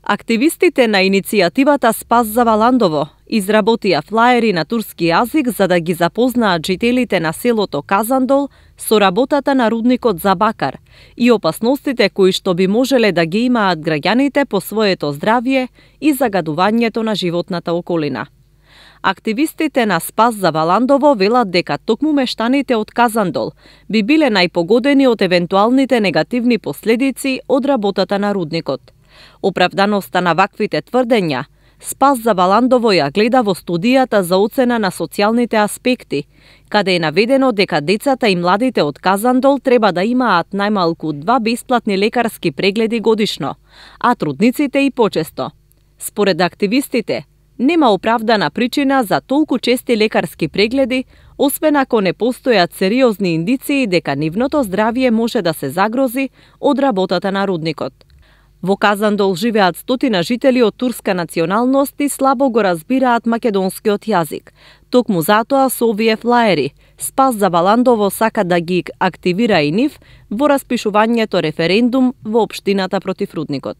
Активистите на иницијативата Спас за Валандово изработија флаери на турски јазик за да ги запознаат жителите на селото Казандол со работата на рудникот за бакар и опасностите кои што би можеле да ги имаат граѓаните по своето здравје и загадувањето на животната околина. Активистите на Спас за Валандово велат дека токму мештаните од Казандол би биле најпогодени од евентуалните негативни последици од работата на рудникот. Оправданоста на ваквите тврдења Спас за Валандово ја гледа во студијата за оцена на социјалните аспекти, каде е наведено дека децата и младите од Казандол треба да имаат најмалку 2 бесплатни лекарски прегледи годишно, а трудниците и почесто. Според активистите, нема оправдана причина за толку чести лекарски прегледи, освен ако не постојат сериозни индиции дека нивното здравје може да се загрози од работата на рудникот. Во Казандол живеат стотина жители од турска националност и слабо го разбираат македонскиот јазик. Токму затоа со овие флаери Спас за Валандово сака да ги активира и нив во распишувањето референдум во општината против рудникот.